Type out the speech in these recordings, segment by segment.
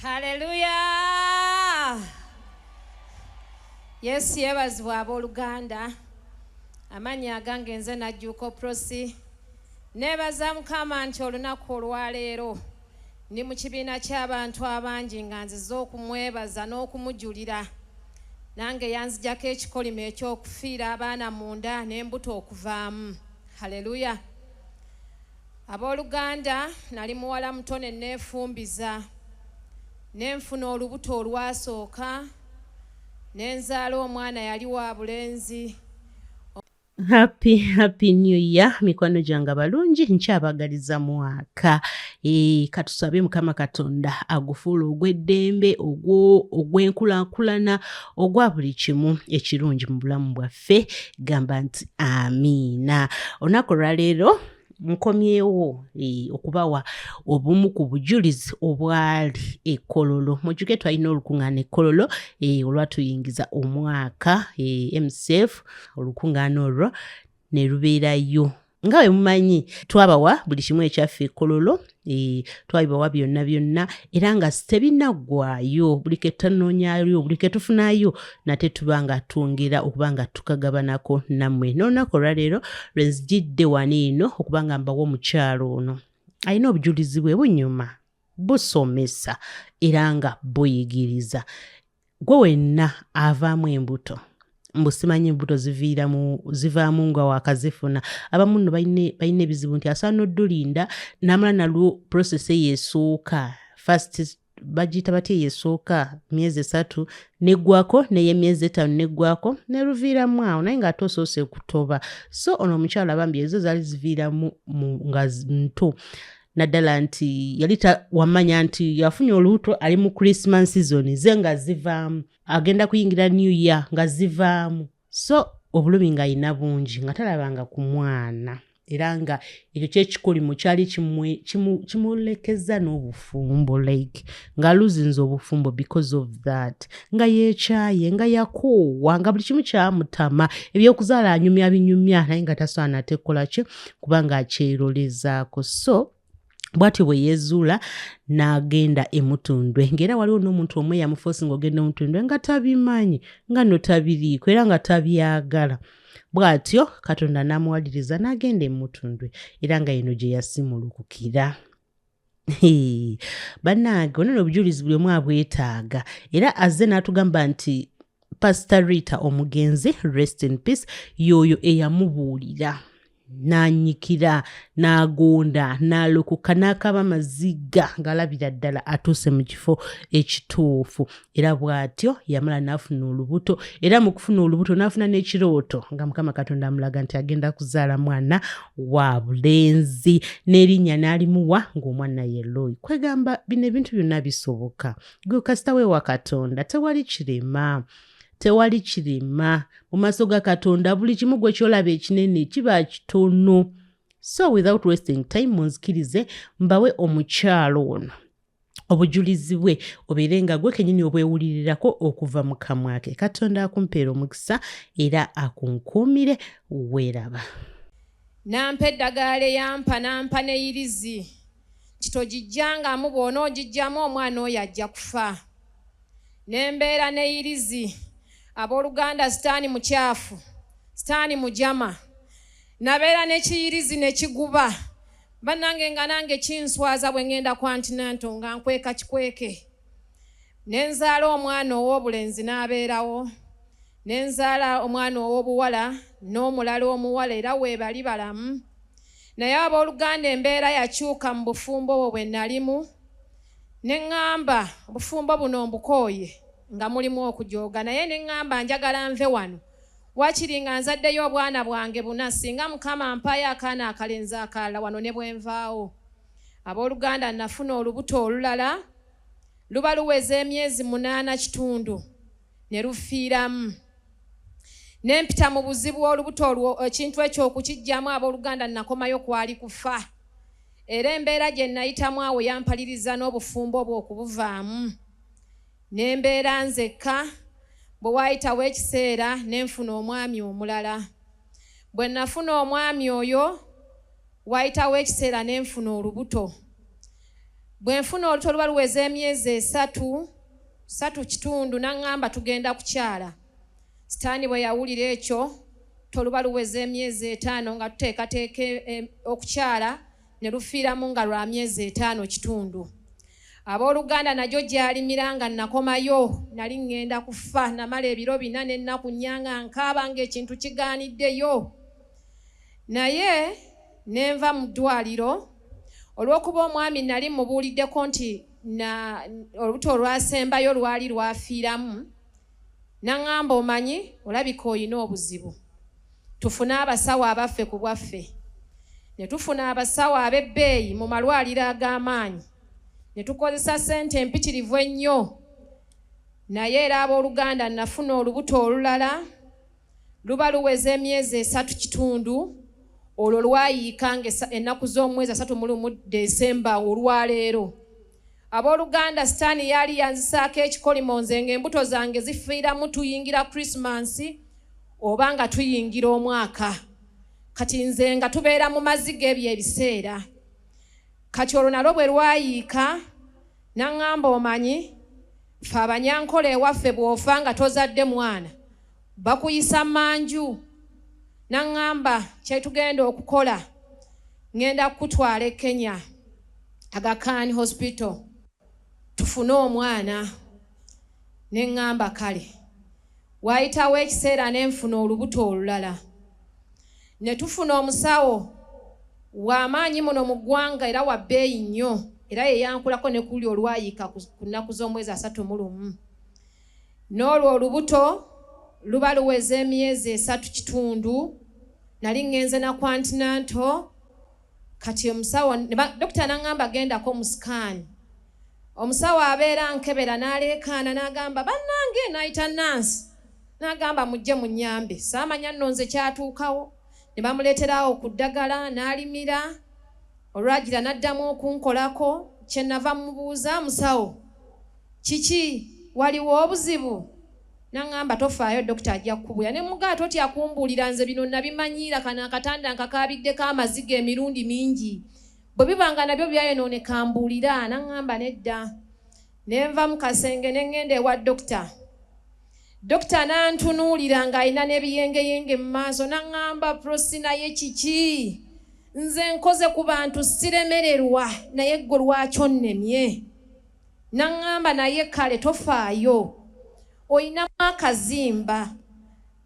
Haleluya! Yesu yeebazibwa abooluganda. Amannya agange nze Najjuuko Prossy. Neebaza Mukama nti olunaku olwaleero ndi mu kibiina ky'abantu abangi nga nzize okumwebaza n'okumujulira. Nange yanzigyako ekikolimo eky'okufiira abaana munda n'embuto okuvaamu. Haleluya! Abooluganda, nali muwala muto ne neefumbiza ne nfuna olubuto olwasooka ne nzaala omwana yali wa bulenzi. Happy, happy new year mikwano gyange abalungi, nkyabagaliza mwaka. Katusabe Mukama Katonda agufuula ogw'eddembe, ogw'enkulaakulana, ogwa buli kimu ekirungi mu bulamu bwaffe. Gamba nti amiina. Olunaku olwaleero nkomyewo okubawa obumu ku bujulizi obwali e Kololo. Mujjuke twalina olukuŋŋaana e Kololo olwatuyingiza omwaka MCF, olukuŋŋaana olwo ne lubeerayo. Nga bwe mumanyi twabawa buli kimu ekyaffe e Kololo, twabibawa byonna byonna, era nga tebinaggwayo. Buli ke tunoonyayo, buli ke tufunayo, nate tuba nga twongera okuba nga tukagabanako nammwe. N'olunaku olwaleero lwe nzijidde wano eno okuba nga mbawa omukyalo ono alina obujulizi bwe bunyuma, busomesa era nga buyigiriza. Gwe wenna avaamu embuto, mbu simanyi embuto zivaamu nga wakazifuna. Abamu nno balina ebizibu nti asaana oddulinda n'amala nalwo process eyo esooka, first bagiyita batya, eyo esooka myezi 3 neggwako, n'ey'emyezi 5 neggwako, neruviiramu awo, naye ng'ate osoose kutoba. So ono omukyala bambi ezo zaali ziviiramu nga nto, naddala nti yali wamanya nti yafunye olubuto ali mu Christmas season, ze nga zivaamu agenda kuyingira new year nga zivaamu. So obulumi ng'alina bungi, nga talabanga ku mwana, era nga ekyo kyekikolimo kyali kimulekeza n'obufumbo, like nga luzinze obufumbo because of that, nga yeekyaye, nga yakoowa, nga buli kimu kyamutama. Ebyokuzaala anyumya binyumya, naye nga tasobola nate kukola ki, kubanga akyerolezaako. So bw'atyo bwe yeezuula n'agenda emutundwe, ng'era waliwo n'omuntu omu eyamufoosi ng'ogenda emutundwe nga tabimanyi, nga no tabiriiko era nga tabyagala. Bw'atyo Katonda n'amuwaliriza n'agenda emutundwe, era nga eno gye yasimulukukira. Bannange, ono obujulizi buli omu abwetaaga, era azze n'atugamba nti Pastor Rita omugenzi, rest in peace, y'oyo eyamubuulira n'anyikira, n'agonda, n'alokoka, n'akaba amaziga ng'alabira ddala atuuse mu kifo ekituufu. Era bw'atyo yamala n'afuna olubuto, era mu kufuna olubuto n'afuna n'ekirooto nga Mukama Katonda amulaga nti agenda kuzaala mwana wa bulenzi, n'erinnya n'alimuwa ng'omwana ye Loyi. Kwegamba bino ebintu byonna bisoboka gwe kasita weewa Katonda. Tewali kirema, tewali kirema mu maaso ga Katonda. Buli kimu gwe kyolaba ekinene kiba kitono. So without wasting time, munzikirize mbawe omukyalo ono obujulizi bwe, obeere nga gwe kenyini obwewulirirako okuva mu kamwa ke. Katonda akumpeera omukisa era akunkuumire. Weeraba. Nampa eddagala eyampa, nampa neyirizi nti togijjangamu, bw'onoogijjamu omwana oyo ajja kufa. Nembeera neyirizi. Abooluganda, sitaani mukyafu, sitaani mujama. Nabeera nekiyirizi nekiguba. Bannange, nga nange kinswaza bwe ŋŋenda ku antenatal nga nkweka kikweke. Ne nzaala omwana ow'obulenzi n'abeerawo, ne nzaala omwana ow'obuwala n'omulala omuwala, era weebali balamu. Naye abooluganda, embeera yakyuka mu bufumbo obwo bwe nalimu, ne ŋŋamba obufumbo buno mbukooye, nga mulimu okujooga, naye ne ŋŋamba njagala nve wano, wakiri nga nzaddeyo obwana bwange buna, singa Mukama mpaayo akaana akalenzi akalala wano ne bwenvaawo. Abooluganda, nafuna olubuto olulala, luba luweza emyezi 8 kitundu ne lufiiramu, ne mpita mu buzibu olubuto olwo ekintu ekyo okukiggyamu. Abooluganda, nakomayo kwali kufa, era embeera gye nayitamu awo yampaliriza n'obufumbo obwo okubuvaamu, ne mbeera nzekka. Bwe waayitawo ekiseera ne nfuna omwami omulala. Bwe nafuna omwami oyo, waayitawo ekiseera ne nfuna olubuto. Bwe nfuna olubuto luba luweza emyezi 3, 3.5, n'aŋŋamba tugenda kukyala. Sitaani bwe yawulira ekyo, toluba luweza emyezi 5 nga tuteekateeka okukyala, ne lufiiramu nga lwa myezi 5.5. Abooluganda nagyo gy'alimira nga nakomayo, nali ŋŋenda kufa, namala ebiro 4 n'ennaku 4 nga nkaaba ng'ekintu kigaaniddeyo. Naye ne nva mu ddwaliro, olw'okuba omwami nali mubuuliddeko nti olubuto olwasembayo lwali lwafiiramu, n'aŋŋamba omanyi olabika olina obuzibu, tufune abasawo abaffe ku bwaffe. Ne tufuna abasawo ab'ebbeeyi mu malwaliro ag'amaanyi, ne tukozesa ssente empitirivu ennyo. Naye era abooluganda nafuna olubuto olulala, luba luweza emyezi 3.5, olwo lwayiika ng'ennaku z'omwezi 31 Desemba olwaleero. Abooluganda Sitaani yali yanzisaako ekikolimo nze ng'embuto zange zifiiramu tuyingira Christmas oba nga tuyingira omwaka. Kati nze nga tubeera mu maziga ebyo ebiseera. Kati olwo nalwo bwe lwayiika, n'aŋŋamba omanyi, ffe Abanyankole ewaffe bw'ofa nga tozadde mwana, bakuyisa manju. N'aŋŋamba kye tugenda okukola, ŋŋenda kukutwala e Kenya, Aga Khan Hospital, tufune omwana. Ne ŋŋamba kale. Waayitawo ekiseera ne nfuna olubuto olulala. Ne tufuna omusawo w'amaanyi muno mu ggwanga era wa bbeeyi nnyo, era ye yankulako ne kuli olwayiika ku nnaku z'omwezi 31. N'olwo olubuto luba luweza emyezi 3.5, nali ŋŋenze na kwantinanto. Kati omusawo, dokita n'aŋŋamba gendako mu scan. Omusawo abeera nkebera n'aleekaana n'agamba bannange, n'ayita nansi n'agamba mujje munnyambe. Saamanya nno nze kyatuukawo. Ne bamuleeterawo ku ddagala n'alimira, olwagira n'addamu okunkolako. Kye nava mubuuza musawo, kiki, waliwo obuzibu? N'aŋŋamba tofaayo, dokita ajja kukubuulira. Ne mugamba totya kumbuulira, nze bino nabimanyiira, kano akatanda nkakaabiddeko amaziga emirundi mingi. Bwe biba nga nabyo byayonooneka mbuulira. N'aŋŋamba nedda. Ne nva mu kasenge ne ŋŋenda ewa dokita. Dokita n'antunuulira ng'alina n'ebiyengeyenge mu maaso, n'aŋŋamba Prossy naye kiki? Nze nkoze ku bantu siremererwa, naye ggwe lwaki onnemye? N'aŋŋamba naye kale tofaayo, olinamu akazimba.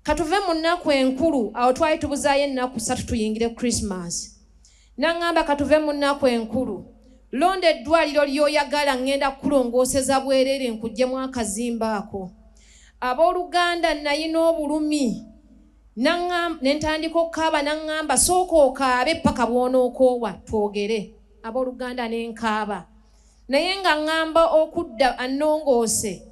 Katuve mu nnaku enkulu, awo twali tubuzaayo ennaku 3 tuyingire Christmas. N'aŋŋamba katuve mu nnaku enkulu, londa eddwaliro ly'oyagala, ŋŋenda kukulongooseza bwereere nkuggyemu akazimba ako. Abooluganda nayina obulumi, ne ntandika okukaaba, n'aŋŋamba sooka okaabe paka bw'onookoowa twogere. Abooluganda ne nkaaba, naye nga ŋŋamba okudda annongoose,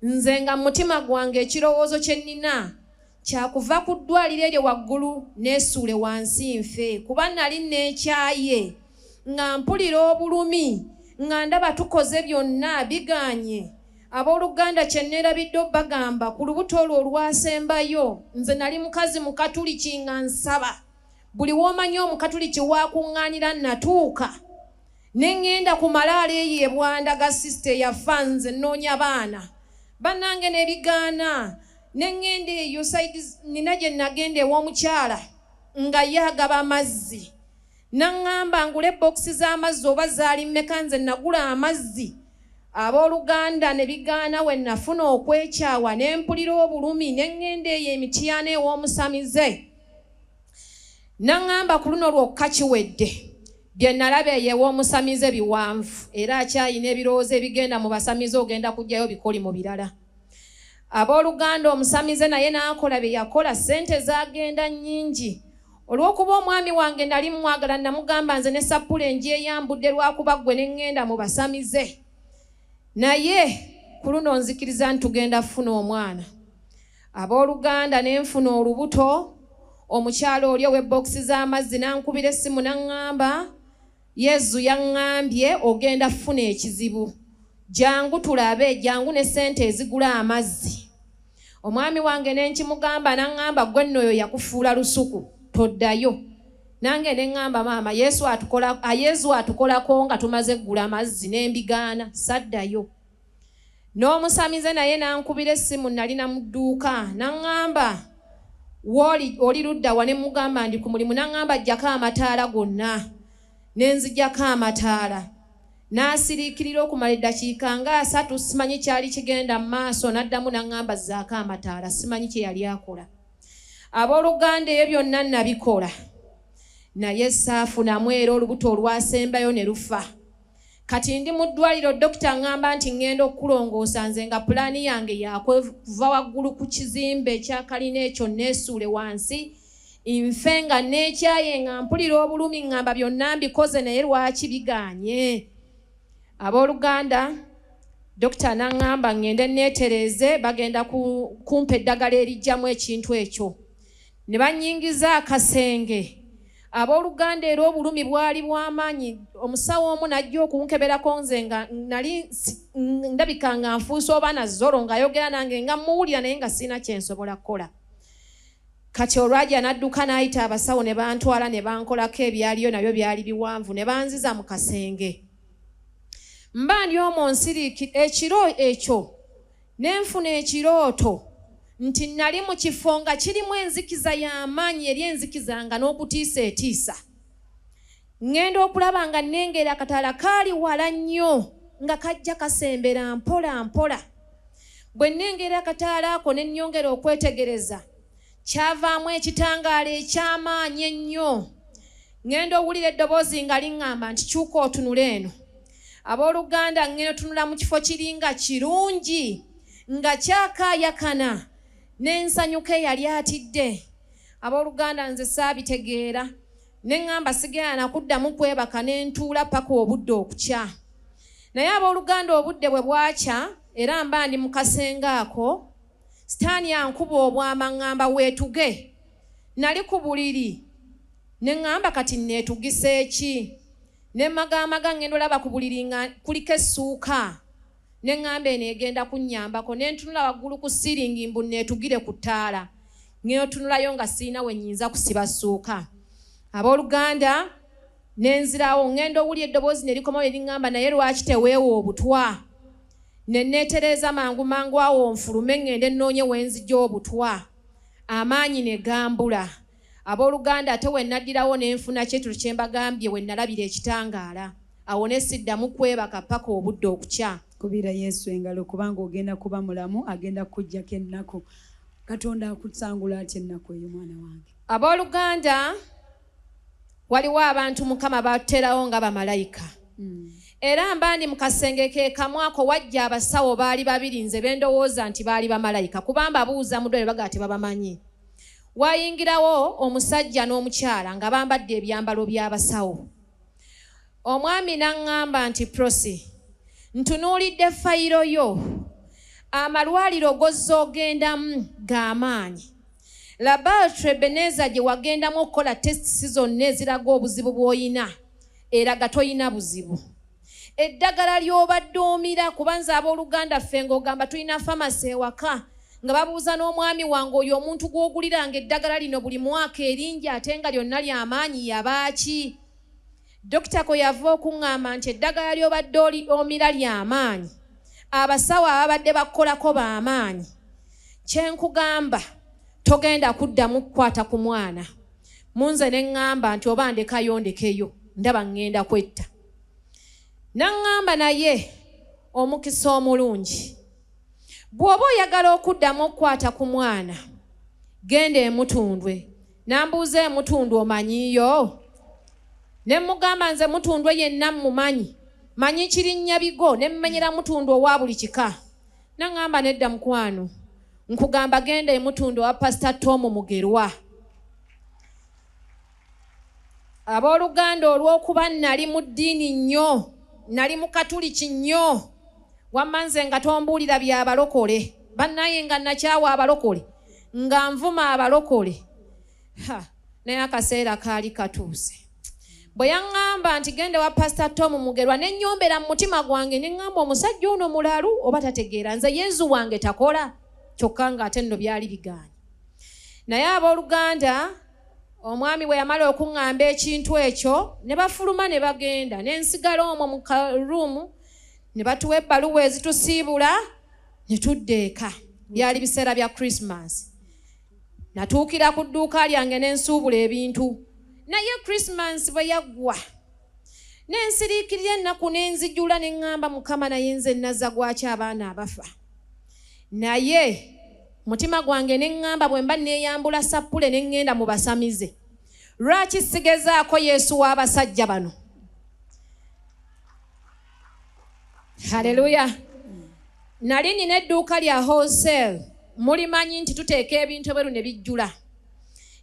nze nga mu mutima gwange ekirowoozo kye nnina kyakuva ku ddwaliro eryo waggulu neesuule wansi nfe, kuba nali neekyaye nga mpulira obulumi nga ndaba tukoze byonna bigaanye. Abooluganda kye neerabidde obbagamba, ku lubuto olwo olwasembayo nze nali mukazi mukatuliki nga nsaba. Buli w'omanyi omukatuliki waakuŋŋaanira natuuka. Ne ŋŋenda ku malaalo eyo e Bwandaga, sisita eyafa, nze nnoonya baana. Bannange n'ebigaana. Ne ŋŋenda eyo sayidi nina gye nagenda ew'omukyala nga ye agaba amazzi. N'aŋŋamba ngule bokisi z'amazzi oba zaali mmeka, nze nagula amazzi. Abooluganda ne bigaana, we nafuna okwekyawa ne mpulira obulumi, ne ŋŋenda eyo emityana ew'omusamize. N'aŋŋamba ku luno lwokka kiwedde. Bye nalaba eyo ew'omusamize biwanvu, era akyayina ebirowoozo ebigenda mu basamize, ogenda kuggyayo bikoli mu birala. Abooluganda omusamize naye n'akola bye yakola, ssente zaagenda nnyingi. Olw'okuba omwami wange nali mmwagala, namugamba nze ne sappule ngyeyambudde lwakuba ggwe ne ŋŋenda mu basamize. Naye ku luno nzikiriza nti tugenda kufuna omwana. Abooluganda ne nfuna olubuto, omukyala oli ow'ebokisi z'amazzi n'ankubira essimu n'aŋŋamba, Yezu yaŋŋambye ogenda kufuna ekizibu, jangu tulabe, jangu ne ssente ezigula amazzi. Omwami wange ne nkimugamba n'aŋŋamba ggwe nno oyo yakufuula lusuku, toddayo. Nange ne ŋŋamba maama, Yesu atukola, Yesu atukolako nga tumaze eggula amazzi, ne mbigaana, saddayo. N'omusamize naye n'ankubira essimu, nalina mu dduuka, n'aŋŋamba wooli oli ludda wa, ne mugamba ndi ku mulimu, n'aŋŋamba ggyako amataala gonna, ne nzigyako amataala. N'asiriikirira okumala eddakiika nga 3, simanyi kyali kigenda mu maaso, n'addamu n'aŋŋamba zzaako amataala, simanyi kye yali akola. Abooluganda ebyo byonna nabikola, naye saafunamu era olubuto olwasembayo ne lufa. Kati ndi mu ddwaliro, dokita ŋŋamba nti ŋŋenda okukulongoosa, nze nga pulaani yange yakuva waggulu ku kizimbe ekya kalina ekyo neesuule wansi nfe, nga neekyaye nga mpulira obulumi, ŋŋamba byonna mbikoze naye lwaki bigaanye. Abooluganda, dokita n'aŋŋamba ŋŋende neetereeze, bagenda kumpa eddagala eriggyamu ekintu ekyo. Ne bannyingiza akasenge. Abooluganda era obulumi bwali bw'amaanyi. Omusawo omu n'ajja okunkeberako, nze nga nali ndabika nga nfuuse oba na zoro, ng'ayogera nange nga mmuwulira naye nga sirina kye nsobola kukola. Kati olwajja n'adduka n'ayita abasawo ne bantwala ne bankolako ebyaliyo, nabyo byali biwanvu, ne banziza mu kasenge. Mba ndi omwo nsiriiki ekiro ekyo ne nfuna ekirooto nti nali mu kifo nga kirimu enzikiza y'amaanyi, eri enzikiza nga n'okutiisa etiisa. Ŋŋenda okulaba nga nnengera akataala kaali wala nnyo nga kajja kasembera mpola mpola. Bwe nnengera akataala ako ne nnyongera okwetegereza, kyavaamu ekitangaala eky'amaanyi ennyo. Ŋŋenda owulira eddoboozi nga liŋŋamba nti kyuka otunule eno. Abooluganda ŋŋenda otunula mu kifo kiri nga kirungi nga kyakaayakana, n'ensanyuka eyali atidde. Abooluganda nze saabitegeera, ne ŋŋamba sigenda na kuddamu kwebaka, ne ntuula paka obudde okukya. Naye abooluganda obudde bwe bwakya, era mba ndi mu kasenge ako, Sitaani ankuba obwama ŋŋamba weetuge. Nali ku buliri ne ŋŋamba kati neetugisa eki? Ne mmagaamaga ŋŋenda olaba ku buliri nga kuliko essuuka, ne ŋŋamba eno egenda kunnyambako. Ne ntunula waggulu ku siiringi mbu neetugire ku ttaala, ŋŋenda otunulayo nga sirina we nnyinza kusiba ssuuka. Abooluganda ne nzirawo, ŋŋenda owulira eddoboozi ne likomawo ne liŋŋamba naye lwaki teweewa obutwa? Ne neetereeza mangu mangu awo nfulume ŋŋende nnoonye we nzija obutwa. Amaanyi ne gambula. Abooluganda ate we naddirawo ne nfuna kyetulo kye mbagambye we nalabira ekitangaala. Awo ne siddamu kwebaka paka obudde okukya. Kubira Yesu engalo kubanga ogenda kuba mulamu, agenda kukuggyako ennaku. Katonda akusangula atya ennaku eyo mwana wange? Abooluganda waliwo abantu Mukama baterawo nga bamalayika. Era mba ndi mu kasenge ke kamu ako, wajja abasawo baali babiri, nze be ndowooza nti baali bamalayika kuba mbabuuza mu ddwaliro bagamba tebabamanyi. Wayingirawo omusajja n'omukyala nga bambadde ebyambalo by'abasawo. Omwami n'aŋŋamba nti Prosi, ntunuulidde fayiro yo, amalwaliro g'ozze ogendamu g'amaanyi. Laboratory Ebenezer gye wagendamu okukola tests zonna eziraga obuzibu bw'oyina, eraga toyina buzibu. Eddagala ly'obadde omira, kuba nze abooluganda ffe ng'ogamba tulina famasi ewaka, nga babuuza n'omwami wange oyo omuntu gw'oguliranga eddagala lino buli mwaka eringi ate nga lyonna ly'amaanyi yabaaki? Dokita kwe yava okuŋŋamba nti eddagala ly'obadde omira ly'amaanyi, abasawo ababadde bakukolako b'amaanyi. Kye nkugamba togenda kuddamu kukwata ku mwana. Mu nze ne ŋŋamba nti oba ndekayo ndekeyo, ndaba ŋŋenda kwetta. N'aŋŋamba naye omukisa omulungi, bw'oba oyagala okuddamu okukwata ku mwana, genda emutundwe. N'ambuuza emutundwe omanyiiyo? Ne mmugamba nze mutundwe yenna mmumanyi, manyi kirinnya bigo, ne mmenyera mutundwe owa buli kika. N'aŋŋamba nedda mukwano, nkugamba genda emutundwe wa Pastor Tom Mugerwa. Abooluganda olw'okuba nali mu ddiini nnyo, nali mu Katuliki nnyo, wamma nze nga tombuulira bya balokole, bannaye nga nakyawa abalokole, nga nvuma abalokole. Ha, naye akaseera kaali katuuse. Bwe yaŋŋamba nti genda wa Pastor Tom Mugerwa, ne nnyombera mu mutima gwange ne ŋŋamba omusajja ono mulalu oba tategeera, nze Yezu wange takola, kyokka ng'ate nno byali bigaanye. Naye abooluganda Omwami bwe yamala okuŋŋamba ekintu ekyo, ne bafuluma ne bagenda, ne nsigala omwo mu karuumu, ne batuwa ebbaluwa ezitusiibula ne tudda eka. Byali biseera bya Christmas. Natuukira ku dduuka lyange ne nsuubula ebintu, naye Christmas bwe yaggwa ne nsiriikirira ennaku ne nzijula ne ŋŋamba Mukama, naye nze nazza gwaki abaana abafa? Naye mutima gwange ne ŋŋamba bwe mba neeyambula sappule ne ŋŋenda mu basamize, lwaki sigezaako Yesu w'abasajja bano? Haleluya! Nali nina edduuka lya wholesale, mulimanyi nti tuteeka ebintu ebweru ne bijjula.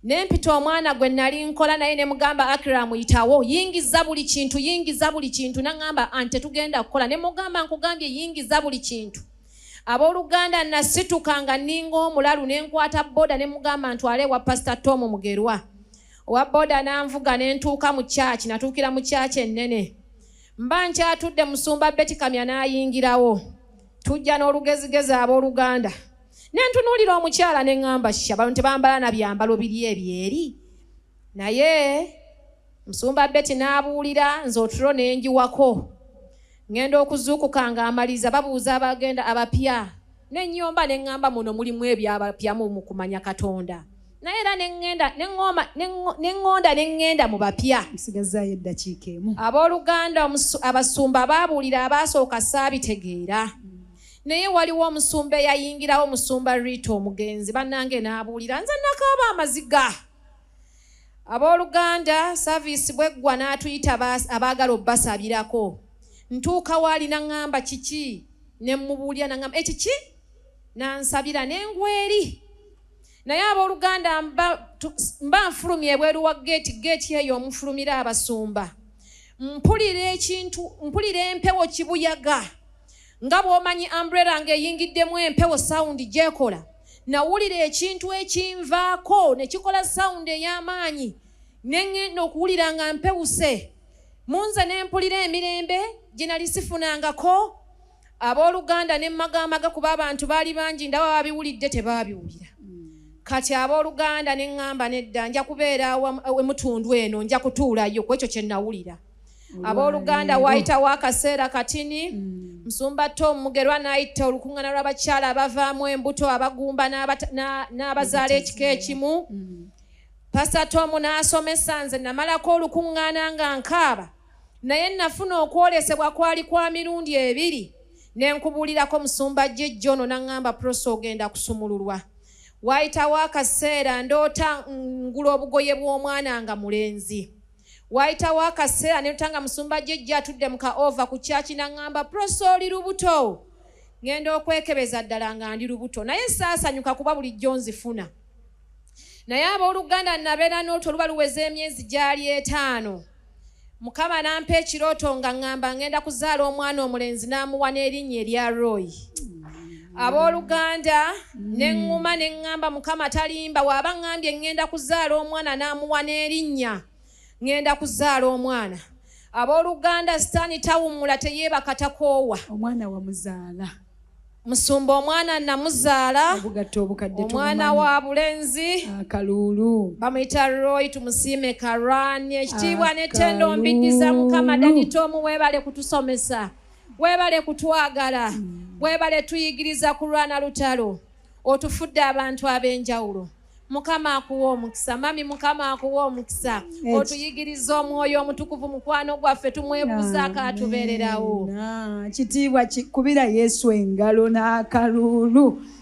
Ne mpita omwana gwe nali nkola naye ne mugamba, Akram yitawo, yingiza buli kintu, yingiza buli kintu. Naŋŋamba anti tetugenda kukola. Ne mugamba nkugambye yingiza buli kintu. Abooluganda, nasituka nga nninga omulalu ne nkwata boda ne mugamba ntwale ewa Pastor Tom Mugerwa. Owa boda n'anvuga ne ntuuka mu kyaki, natuukira mu kyaki ennene. Mba nkyatudde, musumba Betty Kamya n'ayingirawo. Tujja n'olugezigezi abooluganda. Ne ntunuulira omukyala ne ŋŋamba sha, bano tebambala na byambalo biri ebyeri. Naye musumba Betty n'abuulira, nze otulo ne njiwako. Ŋŋenda okuzuukuka ng'amaliza babuuza abagenda abapya. Ne nnyomba ne ŋŋamba muno mulimu eby'abapya mu kumanya Katonda. Naye era ne ŋŋenda, ne ŋŋoma, ne ŋŋonda ne ŋŋenda mu bapya. Nsigazaayo eddakiika emu. Abooluganda, abasumba baabuulira abaasooka saabitegeera. Naye waliwo omusumba eyayingirawo, musumba Rita omugenzi, bannange n'abuulira, nze nakaaba amaziga. Abooluganda, saaviisi bweggwa n'atuyita abaagala obbasabirako. Ntuuka waali n'aŋŋamba kiki, ne mmubuulira n'aŋŋamba ekiki, n'ansabira ne ngwa eri. Naye abooluganda, mba nfulumye ebweru wa geeti, geeti eyo omufulumira abasumba. Mpulira ekintu, mpulira empewo kibuyaga. Nga bw'omanyi umbrella ng'eyingiddemu empewo sound gy'ekola. Nawulira ekintu ekinvaako ne kikola sound ey'amaanyi. Ne ŋŋenda okuwulira nga mpewuse. Mu nze ne mpulira emirembe gye nali sifunangako. Abooluganda ne mmagamaga kuba abantu baali bangi, ndaba babiwulidde tebaabiwulira. Kati abooluganda ne ŋŋamba nedda, nja kubeera emutundu eno, nja kutuulayo ku ekyo kye nawulira. Abooluganda, waayitawo akaseera katini, musumba Tom Mugerwa n'ayita olukuŋŋaana lw'abakyala abavaamu embuto, abagumba n'abazaala ekika ekimu. Pastor Tom n'asomesa, nze namalako olukuŋŋaana nga nkaaba. Naye nafuna okwolesebwa kwali kwa mirundi ebiri. Ne nkubuulirako musumba Jjejja ono n'aŋŋamba Prosa ogenda kusumululwa. Waayitawo akaseera ndoota ngula obugoye bw'omwana nga mulenzi. Waayitawo akaseera ne ndoota nga musumba Jjejja atudde mu ka ova ku kyaki n'aŋŋamba Prosa oli lubuto. Ŋŋenda okwekebeza ddala nga ndi lubuto. Naye saasanyuka kuba bulijjo nzifuna. Naye abooluganda nabeera n'oluto luba luweza emyezi gyali 5. Mukama n'ampa ekirooto nga ŋŋamba ŋŋenda kuzaala omwana omulenzi n'amuwa n'erinnya erya Roy. Abooluganda ne ŋŋuma ne ŋŋamba Mukama talimba, bw'aba ŋŋambye ŋŋenda kuzaala omwana n'amuwa n'erinnya, ŋŋenda kuzaala omwana. Abooluganda, Sitaani tawummula, teyeebaka, takoowa. Omwana wamuzaala. Musumba omwana namuzaala. Obugatto obukadde Omwana tumumanyi. wa bulenzi. Akaluulu. Bamuyita Roy, tumusiime Karani. Ekitiibwa n'ettendo mbiddiza Mukama. Daddy Tom, weebale kutusomesa, weebale kutwagala, weebale tuyigiriza kulwana lutalo, otufudde abantu ab'enjawulo. Mukama akuwa omukisa, mami, Mukama akuwa omukisa. Otuyigiriza omwoyo omutukuvu, mukwano gwaffe tumwebuuzaako atubeererawo. Kitiibwa kubira Yesu engalo n'akaluulu.